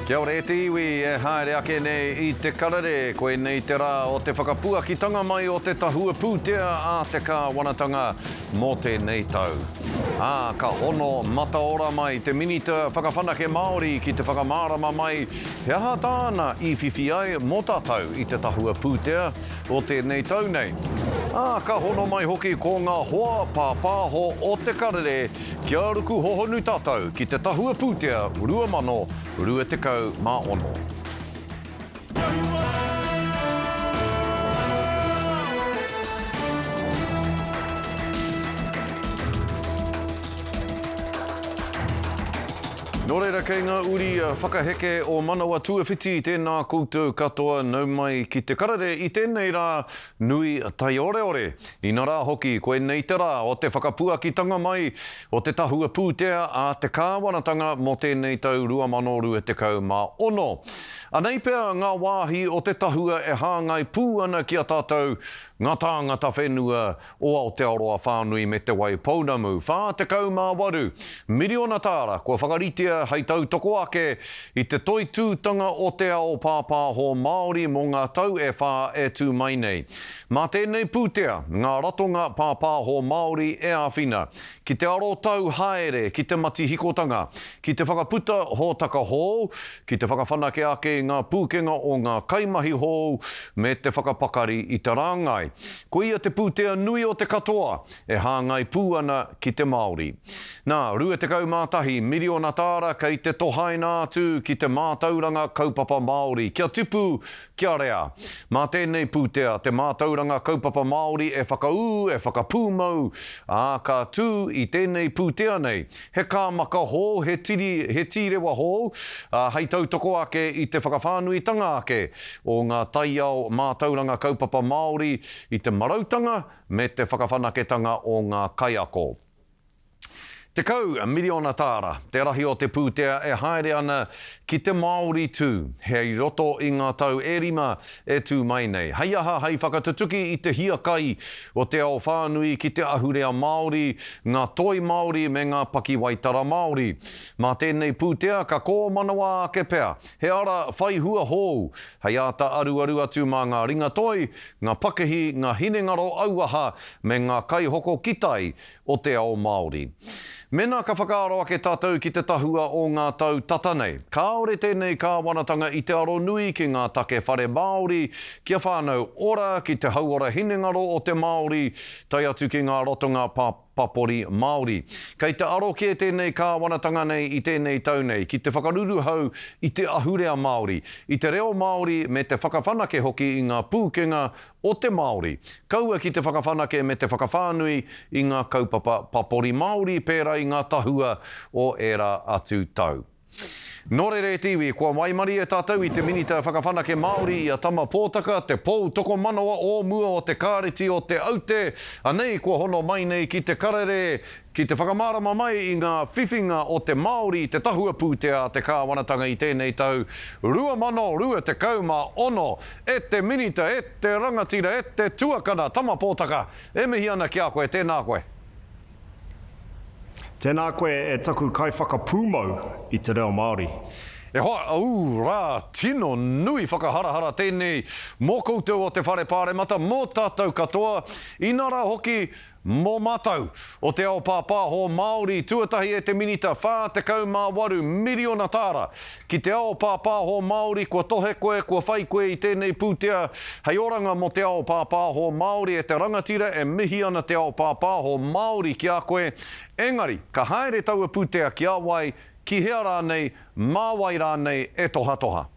Kia ora e te iwi e haere ake nei i te karere, koinei te rā o te whakapuakitanga mai o te tahua pūtea a te kāwanatanga mō tēnei tau. Ā, ka hono mataora mai te Minita Whakawhanake Māori ki te whakamārama mai he aha tāna i whiwhi ai mō tātou i te tahua pūtea o tēnei tau nei. Ā, ka hono mai hoki ko ngā hoa pāpāho o te karere Kia ruku hohonu tātou ki te Tahua Pūtea 2026. Nō reira, kei ngā uri whakaheke o Manawa Tuawhiti, tēnā koutou katoa, nau mai ki te karere i tēnei rā nui taioreore. Inarā hoki, koinei te rā o te whakapuakitanga mai o te tahua pūtea a te kāwanatanga mō tēnei tau 2026. Anei pea ngā wāhi o te tahua e hāngai pū ana ki a tātou ngā tāngata whenua o Aotearoa whānui me Te Waipounamu. 48 miriona tāra kua whakaritea hei tautoko ake i te toitūtanga o te ao pāpāho Māori mō ngā tau e whā e tū mai nei. Mā tēnei pūtea ngā ratonga pāpāho Māori e āwhina ki te arotau haere ki te matihikotanga, ki te whakaputa hōtaka hou, ki te whakawhanake ake i ngā pūkenga o ngā kaimahi hou me te whakapakari i te rāngai. Koia te pūtea nui o te katoa e hāngai pū ana ki te Māori. Nā, 21 miriona tāra kei te tohaina atu ki te mātauranga kaupapa Māori kia tipu, kia rea. Mā tēnei pūtea te mātauranga kaupapa Māori e whakaū, e whakapūmau, ā, ka tū i tēnei pūtea nei he kāmaka hou, he tiri, he tīrewa hou, ā, hei tautoko ake i te whakawhānuitanga ake o ngā taiao mātauranga kaupapa Māori i te marautanga me te whakawhanaketanga o ngā kaiako. 10 miriona tāra te rahi o te pūtea e haere ana ki te Māori tū hei roto i ngā tau e rima e tū mai nei. Hei aha hei whakatutuki i te hiakai o te ao whānui ki te ahurea Māori, ngā toi Māori me ngā pakiwaitara Māori. Mā tēnei pūtea ka kōmanawa ake pea he ara whai hua hou hei āta aruaru atu mā ngā ringatoi, ngā pakihi, ngā hinengaro auaha me ngā kaihoko ki tai o te ao Māori. Mēnā ka whakaaro ake tātou ki te tahua o ngā tau tata nei, kāore tēnei kāwanatanga i te aro nui ki ngā take whare Māori, kia whānau ora, ki te hauora hinengaro o te Māori, tae atu ki ngā ratonga papori Māori. Kei te aro kē tēnei kāwanatanga nei i tēnei tau nei ki te whakaruruhau i te ahurea Māori, i te reo Māori me te whakawhanake hoki i ngā pūkenga o te Māori. Kaua ki te whakawhanake me te whakawhānui i ngā kaupapa papori Māori pērā i ngā tahua o ērā atu tau. Nō reira e te iwi, kua waimarie tātou i te Minita Whakawhanake Māori i a Tama Pōtaka, te pou tokomanawa o mua o te Kāreti o Te Aute, anei kua hono mai nei ki te karere, ki te whakamārama mai i ngā whiwhinga o te Māori i te tahua pūtea a te kāwanatanga i tēnei tau 2026. E te Minita, e te rangatira, e te tuakana, Tama Pōtaka, e mihi ana ki a koe, tēnā koe. Tēnā koe e taku kaiwhakapūmau i te reo Māori. E hoa, aū rā, tino nui whakaharahara tēnei mō koutou o te Whare Pāremata, mō tātou katoa, inā rā hoki mō mātou o te ao pāpāho Māori. Tuatahi e te Minita, 48 miriona tāra ki te ao pāpāho Māori, kua tohe koe, kua whai koe i tēnei pūtea hei oranga mō te ao pāpāho Māori e te rangatira, e mihi ana te ao pāpāho Māori ki a koe, engari, ka haere taua pūtea ki a wai, ki hea rānei, mā wai rānei e tohatoha?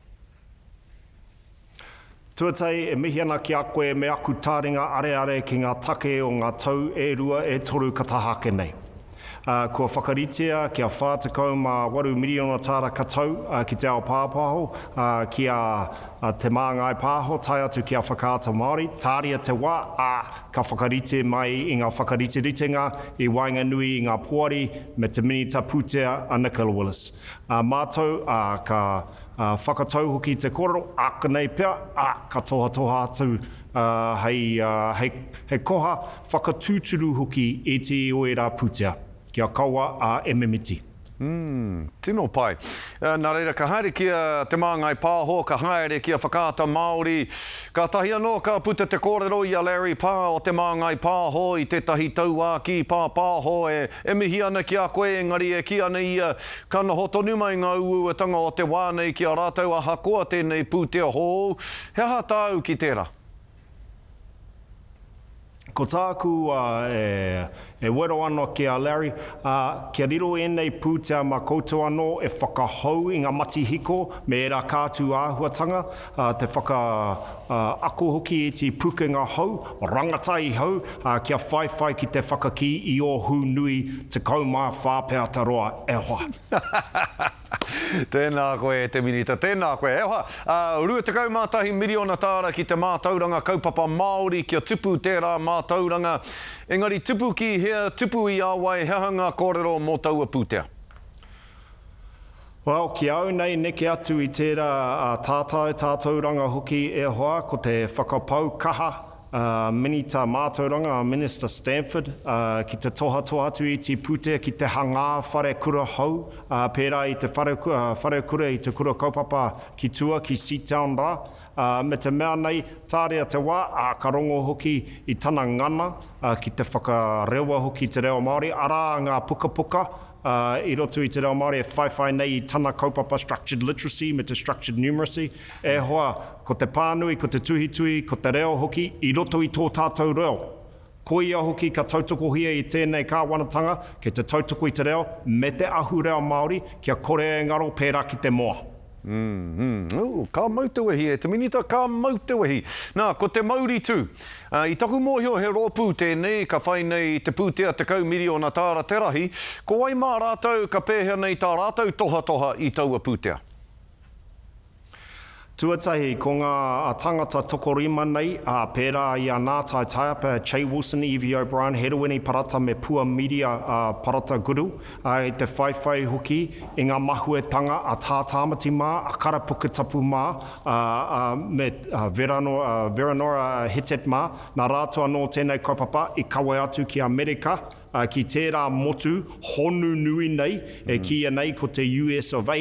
Tuatahi, e mihi ana ki a koe me aku tāringa areare ki ngā take o ngā tau e rua, e toru ka taha ake nei. Kua whakaritea kia 48 miriona tāra ka tau ki te ao pāpāho, ki a Te Māngai Pāho tae atu ki a Whakaata Māori, tāria te wā, ā, ka whakarite mai i ngā whakariteritenga i waenganui i ngā poari me te Minita Pūtea a Nicola Willis. Ā mātou, ā, ka Ā, whakatau hoki i te kōrero, ākonei pea, ā, ka tohatoha atu, ā, hei, ā, hei, hei koha whakatūturu hoki ētehi o ērā pūtea, kia kaua a e mimiti. Umm, tino pai. Nā reira, ka haere ki a Te Māngai Pāho, ka haere ki a Whakaata Māori. Kātahi anō ka puta te kōrero i a Larry Parr o Te Māngai Pāho i tētahi tauākī pāpāho e, e mihi ana ki a koe, engari e kī ana ia, ka noho tonu mai ngā uauatanga o te wā nei ki a rātou ahakoa tēnei pūtea hōu. He aha tāu ki tērā? Ko tāku e wero ana ki a Larry, kia riro ēnei pūtea mā koutou anō e whakahou i ngā matihiko me ērā kātū āhuatanga, te whakaako hoki i ētehi pukenga hou, rangatahi hou, kia whaiwhai ki te whakakī i ō hū nui 14 pea te roa, e hoa. Tēnā koe e te Minita, tēnā koe. E hoa, 21 miriona tāra ki te mātauranga kaupapa Māori kia tupu tērā mātauranga. Engari tupu ki hea, tupu i a wai, he aha ngā kōrero mō taua pūtea? Well, ki a au nei neke atu i tērā tātai, tātauranga hoki e hoa, ko te whakapau kaha Minita Mātauranga a Minister Stanford ki te tohatoha atu i te pūtea ki te hangā whare kura hou, pērā i te whare kura i te kura kaupapa ki tua, ki Seatown rā. Me te mea nei, tāria te wā, ā, ka rongo hoki i tana ngana ki te whakarewa hoki i te reo Māori, arā ngā pukapuka i roto i te reo Māori e whaiwhai nei i tana kaupapa Structured Literacy me te Structured Numeracy. E hoa, ko te pānui, ko te tuhituhi, ko te reo hoki i roto i tō tātou reo. Koia hoki ka tautokohia i tēnei kāwanatanga kei te tautoko i te reo me te ahurea Māori kia kore e ngaro pērā ki te moa. Mm, oh, ka mau te wehi e te Minita, ka mau te wehi. Nā, ko te mauri tū. I taku mōhio he rōpū tēnei ka whai nei i te pūtea 10 miriona tāra te rahi, ko wai mā rātou ka pēhea nei tā rātou tohatoha i taua pūtea? Tuatahi, ko ngā tāngata tokorima nei, ā, pērā i a Nātai Taiapa, Che Wilson, Evie O'Brien, Heruini Parata me Pua Miria Parata Goodall, ā, i te whaiwhai hoki i ngā mahuetanga a Tā Tāmati mā, a Kara Puketapu mā, ā, ā, me Veranora Hetet mā, nā rātou anō tēnei kaupapa i kawe atu ki Amerika, ā, ki tērā motu honu nui nei e kīia nei ko te US of A,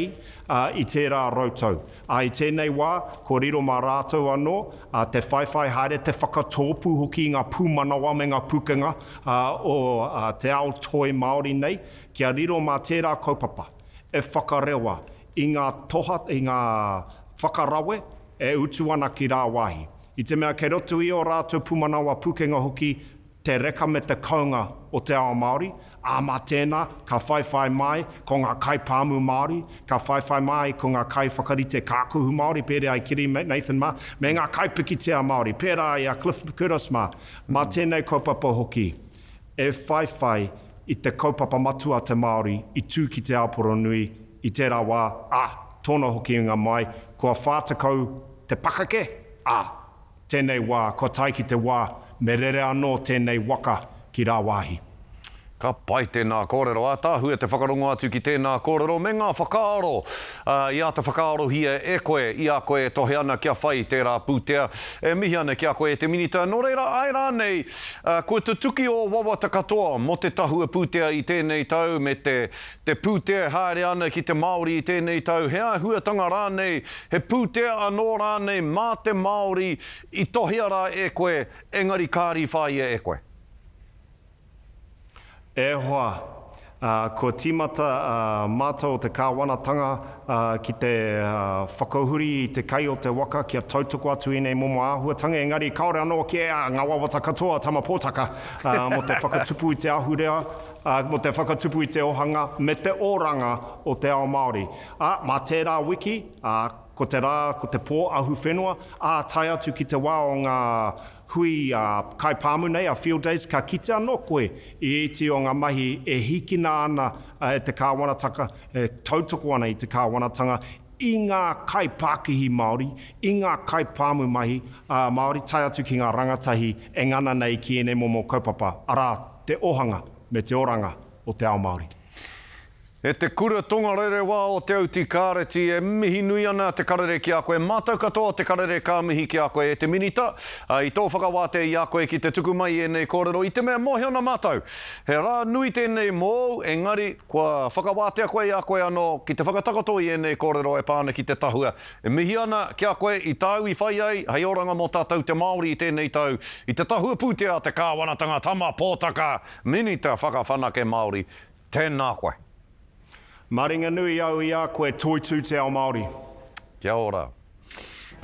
ā, i tērā rautau. Ā, i tēnei wā, kua riro mā rātou anō, ā, te whaiwhai haere, te whakatōpū hoki i ngā pūmanawa me ngā pūkenga, ā, o, ā, te ao toi Māori nei, kia riro mā tērā kaupapa e whakarewa i ngā toha, i ngā whakarawe e utu ana ki rāwāhi. I te mea kei roto i ō rātou pūmanawa pūkenga hoki te reka me te kounga o te ao Māori, ā, mā tēnā, ka whaiwhai mai ko ngā kaipāmu Māori, ka whaiwhai mai ko ngā kaiwhakarite kākuhu Māori, pērā i Kiri Nathan mā, me ngā kaipikitia Māori, pērā i a Cliff Curtis mā. Mā tēnei kaupapa hoki e whaiwhai i te kaupapa matua a te Māori i tū ki Te Āporonui i tērā wā, ā, tōna hokinga mai, kua 40 te pakeke, ā, Tēnei wā, kua tae ki te wā me rere anō tēnei waka ki rāwāhi. Ka pai tēnā kōrero. Ātaahua te whakarongo atu ki tēnā kōrero me ngā whakaaro i āta whakaarohia e koe i a koe e tohe ana kia whai tērā pūtea. E mihi ana ki a koe e te Minita. Nō reira, āe rānei, kua tutuki ō wawata katoa mō te tahua pūtea i tēnei tau me te te pūtea e haere ana ki te Māori i tēnei tau, he āhuatanga rānei, he pūtea anō rānei mā te Māori i tohea rā e koe, engari kāri whāia e koe? E hoa, kua tīmata mātou o te kāwanatanga ki te whakahuri i te kai o te waka kia tautoko atu ēnei momo āhuatanga, engari kāore anō ki ea ngā wawata katoa a Tama Pōtaka mō te whakatupu i te ahurea, ā, mō te whakatupu i te ohanga me te oranga o te ao Māori. Ā, mā tērā wiki, ā, ko te rā, ko te pō ahuwhenua, ā, tae atu ki te wā o ngā hui ā, kaipāmu nei, a Field Days, ka kite anō koe i ēti o ngā mahi e hīkina ana e te kāwanataka, e tautoko ana i te kāwanatanga, i ngā kaipākihi Māori, i ngā kaipāmu mahi Māori, tae atu ki ngā rangatahi e ngana nei ki ēnei momo kaupapa, arā, te ohanga me te oranga o te ao Māori. E te kura tongarerewa o Te Auti Kāreti, e mihi nui ana te karere ki a koe. Mātou katoa o te karere ka mihi ki a koe e te Minita, i tō whakawātea i a koe ki te tuku mai i ēnei kōrero i te mea mōhio ana mātou he rā nui tēnei mōu, engari kua whakawātea koe i a koe anō ki te whakatakoto i ēnei kōrero e pā ana ki te tahua. E mihi ana ki a koe i tāu i whai ai hei oranga mō tātou te Māori i tēnei tau i te tahua pūtea a te Kāwanatanga Tama Pōtaka Minita Whakawhanake Māori. Tēnā koe. Maringanui au i a koe Toitū te ao Māori. Kia ora.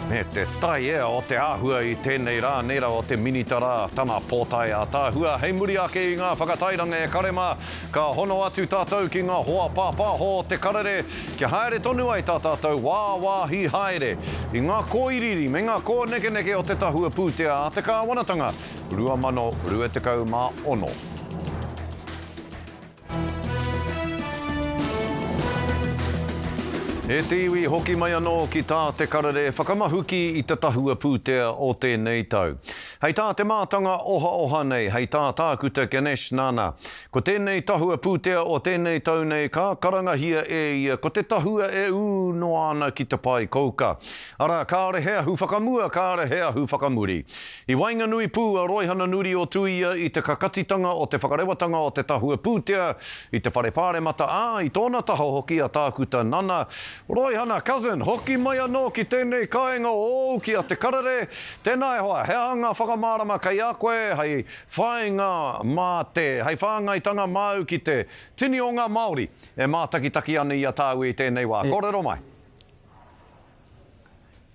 Me te taiea o te āhua i tēnei rā, nei rā o te Minita rā, tana pōtae ātaahua. Hei muri ake i ngā whakatairanga e kare mā, ka hono atu tātou ki ngā hoa pāpāho o te karere kia haere tonu ai tā tātou wāwāhi haere i ngā kōiriiri me ngā kōnekeneke o te tahua pūtea a te kāwanatanga 2026. E te iwi, hoki mai anō ki tā te karere whakamahuki i te tahua pūtea o tēnei tau. Hei tā te mātanga ohaoha nei, hei tā Tākuta Ganesh Nana, ko tēnei tahua pūtea o tēnei tau nei ka karangahia e ia ko te tahua e ū noa ana ki te pae kouka. Arā, kāre he ahu whakamua, kāre he ahu whakamuri. I waenganui pū a Roihana Nuri o Tuia i te kakatitanga o te whakarewatanga o te tahua pūtea i te Whare Pāremata, ā, i tōna taha hoki a Tākuta Nana Roihana, cousin, hoki mai anō ki tēnei kāinga ōu ki a Te Karere. Tēnā e hoa, he aha ngā whakamārama kei a koe hei whāinga mā te, hei whāngaitanga māu ki te tini o ngā Māori e mātakitaki ana i a tāua i tēnei wā? Kōrero mai.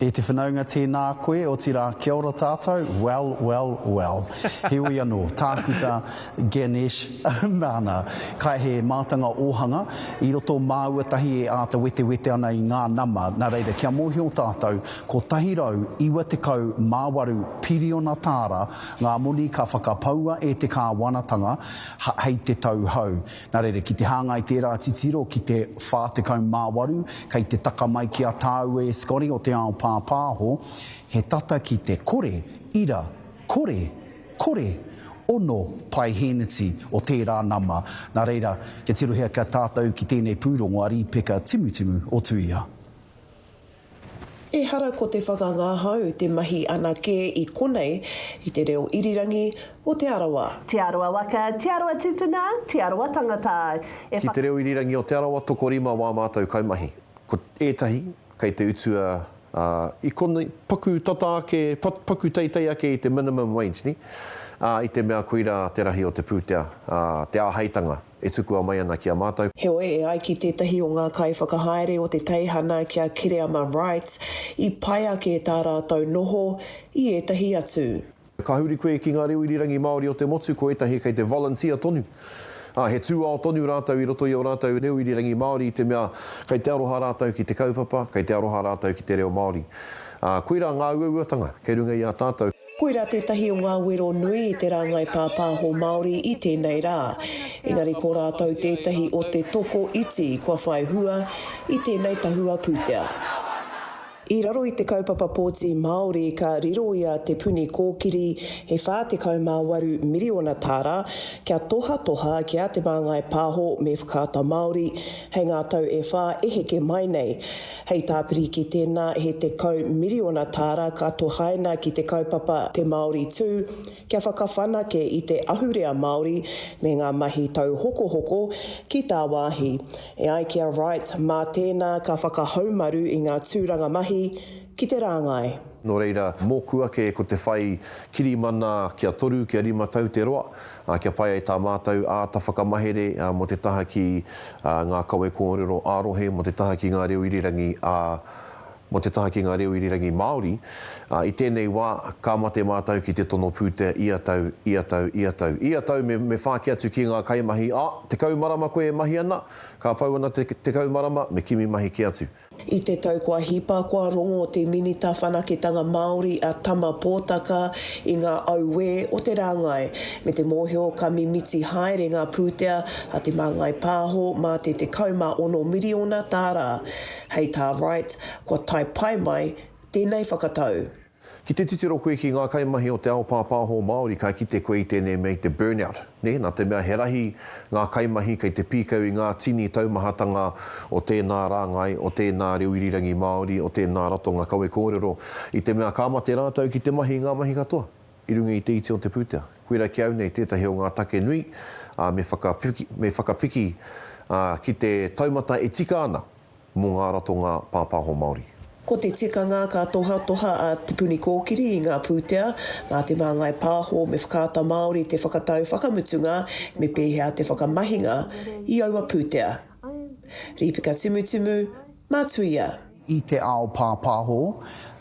E te whanaunga tēnā koe, otirā kia ora tātou, well, well, well. Heoi anō, Tākuta Ganesh Nana, kai he mātanga ōhanga, i roto māua tahi e āta wetewete ana i ngā nama, nā reira kia mōhio tātou, 198 piriona tāra ngā moni ka whakapaua e te kāwanatanga hei te tau hou. Nā reira, ki te hāngai tērā titiro ki te 48, kei te taka mai ki a tāua e Scotty o te ao pāpāho, he tata ki te kore, ira, kore, kore, ono paehēneti o tērā nama. Nā reira, kia tirohia kia tātou ki tēnei pūrongo a Rīpeka Timutimu o Tuia. Ehara ko te whakangahau te mahi anake i konei i te reo irirangi o Te Arawa. Te Arawa waka, Te Arawa tupuna, Te Arawa tangata. E Ki te reo irirangi o Te Arawa, tokorima wā mātou kaimahi. Ko ētahi kei te utua i konei, paku tata ake, paku teitei ake i te minimum wage, nē? Ā, i te mea koirā te rahi o te pūtea, ā, te āheitanga. e tukua mai ana ki a mātou. Heoi, e ai ki tētahi o ngā kaiwhakahaere o te teihana ki a Kereama Wright, i pai ake tā rātou noho i ētahi atu. Ka huri koe ki ngā reo irirangi Māori o te motu, ko ētahi kei te volunteer tonu. Ā, he tūao tonu rātou i roto i ō rātou reo irirangi Māori i te mea kei te aroha rātou ki te kaupapa, kei te aroha rātou ki te reo Māori. Ā, koirā ngā uauatanga kei runga i a tātou. Koirā tētahi o ngā wero nui i te rāngai pāpāho Māori i tēnei rā. Engari ko rātou tētahi o te toko iti kua whai hua i tēnei tahua pūtea. I raro i te kaupapa pōti Māori ka riro i a Te Puni Kōkiri he 48 miriona tāra kia tohatoha ki a Te Māngai Pāho me Whakaata Māori hei ngā tau e whā e heke mai nei. Hei tāpiri ki tēnā, he 10 miriona tāra ka tohaina ki te kaupapa Te Māori Tū kia whakawhanake i te ahurea Māori me ngā mahi tauhokohoko ki tāwāhi. E ai ki a Wright, mā tēnā ka whakahaumaru i ngā tūranga mahi ki te rāngai. Nō reira, mōku ake ko te whai kirimana kia toru, kia rima tau te roa, ā, kia pai ai tā mātou āta whakamahere mō te taha ki ngā kawe kōrero ā-rohe, mō te taha ki ngā reo irirangi ā, mō te taha ki ngā reo irirangi Māori. Ā, i tēnei wā, ka mate mātou ki te tono pūtea ia tau, ia tau, ia tau. Ia tau me, me whāki atu ki ngā kaimahi, ā, 10 marama koe e mahi ana, ka pau ana te 10 marama, me kimi mahi kē atu. I te tau kua hipa, kua rongo te Minita Whanaketanga Māori a Tama Potaka i ngā auē o te rāngai, me te mōhio ka mimiti haere ngā pūtea a Te Māngai Pāho mā te 16 miriona tāra. Hei tā Wright, kua tae pai mai tēnei whakatau. Ki te titiro koe ki ngā kaimahi o te ao pāpāho Māori ka kite koe i tēnei mea i te burnout, nē, nā te mea he rahi ngā kaimahi kei te pīkau i ngā tini taumahatanga o tēnā rāngai, o tēnā reo irirangi Māori, o tēnā ratonga kawe kōrero, i te mea ka mate rātou ki te mahi i ngā mahi katoa i runga i te iti o te pūtea. Koira ki au nei tētahi o ngā take nui, ā, me whakapiki, me whakapiki, ā, ki te taumata e tika ana. mō ngā ratonga pāpāho Māori. Ko te tikanga ka tohatoha a Te Puni Kōkiri i ngā pūtea, mā Te Māngai Pāho me Whakaata Māori te whakatau whakamutunga me pēhea te whakamahinga i aua pūtea. Rīpeka Timutimu, Mātuia. I te ao pāpāho,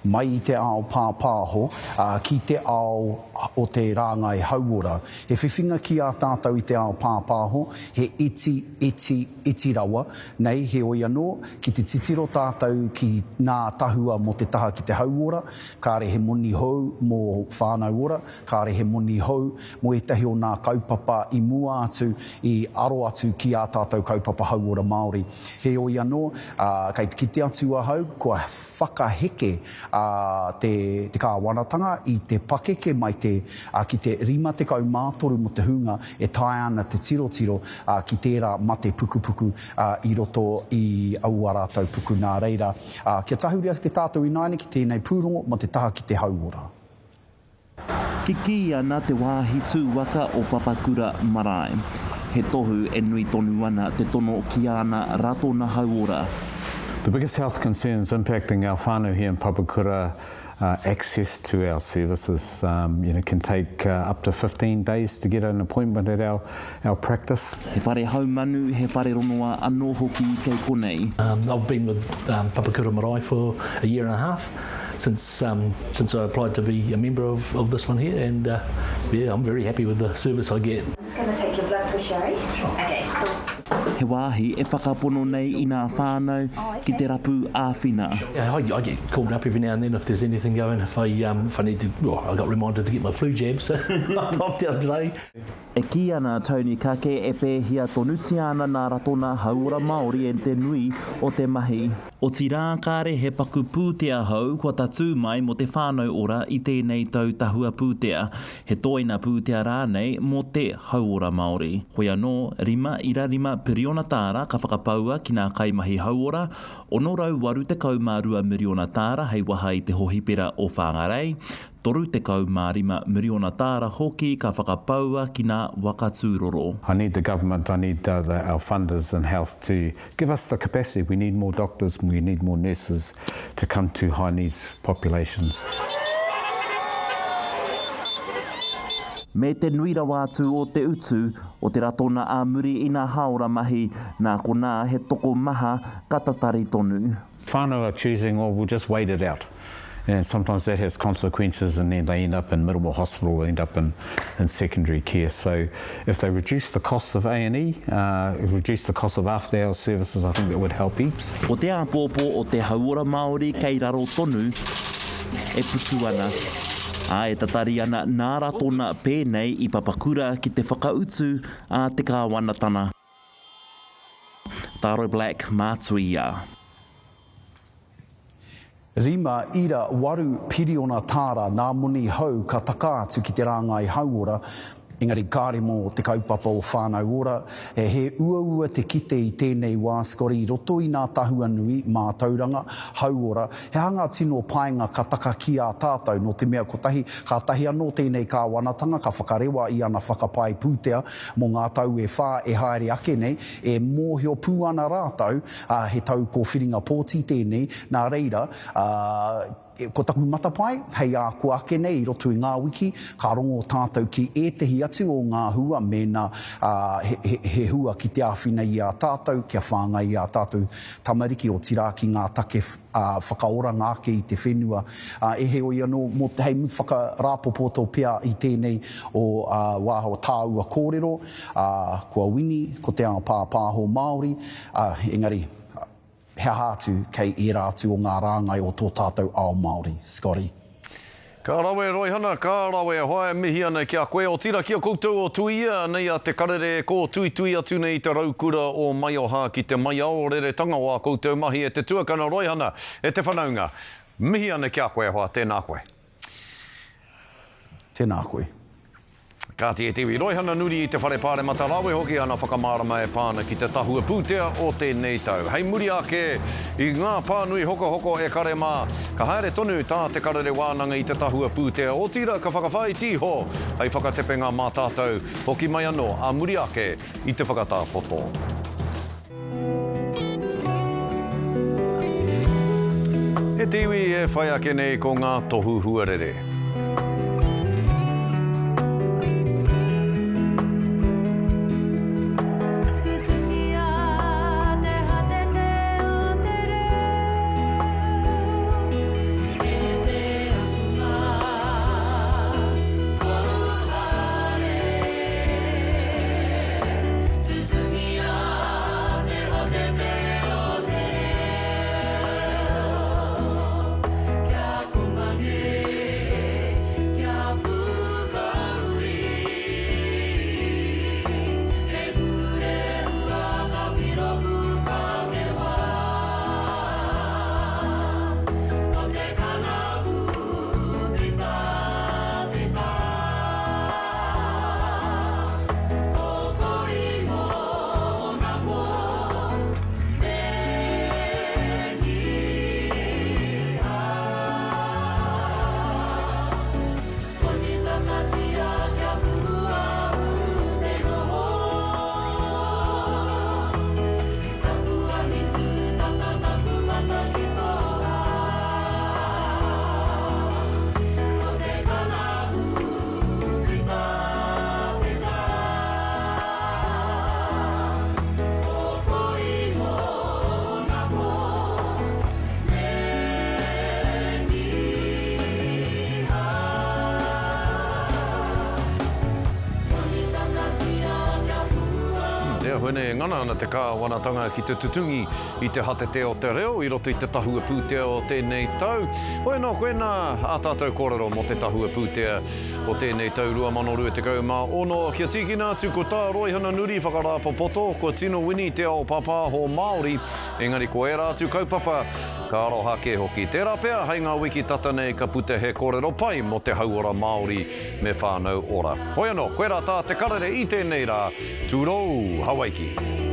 mai i te ao pāpāho, ā, ki te ao o te rāngai hauora. He whiwhinga ki a tātou i te ao pāpāho, he iti, iti, iti rawa, nei, heoi anō, ki te titiro tātou ki nā tahua mō te taha ki te hauora, kāre he moni hou mō Whānau Ora, kāre he moni hou mō ētahi o nā kaupapa i mua atu i aro atu ki ā tātou kaupapa hauora Māori. Heoi anō, ā, kei te kite atu ahau kua whakaheke a te te kāwanatanga i te pakeke mai te ā, ki te 53 mō te hunga e taea ana te tirotiro ā, ki tērā mate pukupuku ā, i roto i aua rātou puku. Nā reira, ā, kia tahuri ake tātou ināiane ki tēnei pūrongo mō te taha ki te hauora. Kikī ana te wāhi tū waka o Papakura Marae. He tohu e nui tonu ana te tono ki ana ratona hauora. The biggest health concerns impacting our whānau here in Papakura are access to our services. Um, you know, can take uh, up to 15 days to get an appointment at our, our practice. He whare haumanu, he whare rongoā anō hoki kei konei. Um, I've been with um, Papakura Marae for a year and a half since um, since I applied to be a member of, of this one here, and uh, yeah, I'm very happy with the service I get. Just going to take your blood pressure, eh? Sure. Okay, cool. He wāhi e whakapono nei i nā whānau ki te rapu āwhina. Yeah, I, I get called up every now and then if there's anything going, if I, um, if I need to, well, I got reminded to get my flu jab, so I popped out today. E kī ana a Tony Kake e pēhia tonutia ana nā ratona hauora Māori e te nui o te mahi. Otirā kāre he paku pūtea hou kua tatū mai mō te whānau ora i tēnei tau tahua pūtea, he toina pūtea rānei mō te hauora Māori. Hoi anō, 5.5 piriona tāra ka whakapaua ki nā kaimahi hauora, 682 miriona tāra hei waha i te hohipera o Whangarei, 35 miriona tāra hoki ka whakapaua ki nā waka tūroro. I need the government, I need the, the, our funders in health to give us the capacity. We need more doctors, we need more nurses to come to high needs populations. Me te nui rawa atu o te utu o te ratona ā muri i nā hāora mahi, nā konā he tokomaha ka tatari tonu. Whānau are choosing, oh, we'll just wait it out. And sometimes that has consequences and then they end up in Middlemore Hospital or end up in, in secondary care. So if they reduce the cost of A&E, uh, reduce the cost of after hours services, I think that would help heaps. Ko te āpōpō o te hauora Māori kei raro tonu e putu ana, ā, e tatari ana nā ratona pēnei i Papakura ki te whakautu a te kāwanatana. Taro Black, Mātuia. 5.8 piriona tāra nā moni hou ka taka atu ki te rāngai hauora, engari kāre mō te kaupapa o Whānau Ora. He uaua te kite i tēnei wā, Scotty, i roto i nā tahua nui, mātauranga, hauora, he aha ngā tino painga ka taka ki a tātou, nō te mea kotahi, kātahi anō tēnei kāwanatanga ka whakarewa i ana whakapae pūtea mō ngā tau e whā e haere ake nei, e mōhio pū ana rātou, ā, he tau kōwhiringa pōti tēnei, nā reira, ā, ko taku matapae, hei ā kua ake nei i roto i ngā wiki, ka rongo tātou ki ētehi atu o ngā hua mēnā, ā, he, he, he hua ki te āwhina i a tātou, kia whāngai i ā tātou tamariki, otirā ki ngā take, ā, whakaoranga ake i te whenua. Ā, e heoi anō, mō te, hei whakarāpopoto pea i tēnei o, ā, wā o tāua kōrero, ā, kua wini, ko te ao pāpāho Māori, ā, engari, he aha atu kei ērā atu o ngā rāngai o tō tātou ao Māori, Scotty? Ka rawe Roihana, ka rawe e hoa e mihi ana ki a koe, otira ki a koutou o Tuia, anei a Te Karere e kōtuitui atu nei i te raukura o Maioha ki te maiaoreretanga o ā koutou mahi e te tuakana Roihana, e te whanaunga. Mihi ana ki a koe e hoa, tēnā koe. Tēnā koe. Kāti e te iwi Roihana Nuri i te Whare Pāremata rawe hoki ana whakamārama e pā ana ki te tahua pūtea o tēnei tau. Hei muri ake i ngā pānui hokohoko e kare mā, ka haere tonu tā te karere wānanga i te tahua pūtea, otirā ka whakawhāiti iho hei whakatepenga mā tātou, hoki mai anō ā muri ake i te whakatā poto. E te iwi e whai ake nei ko ngā tohu huarere. Te āhua nei e ngana ana te kāwanatanga ki te tutungi i te hatete o te reo i roto i te tahua pūtea o tēnei tau. Hoi anō, koinā ā tātou kōrero mō te tahua pūtea o tēnei tau 2026. Kia tīkina atu ko tā Roihana Nuri whakarāpopoto, kua tino wini te ao pāpāho Māori, engari ko ērā atu kaupapa ka aroha kē hoki. Tērā pea hei ngā wiki tata nei ka puta he kōrero pai mō te hauora Māori me Whānau Ora. Hoi anō, koirā tā te karere i tēnei rā, Tūrou Hawaiki!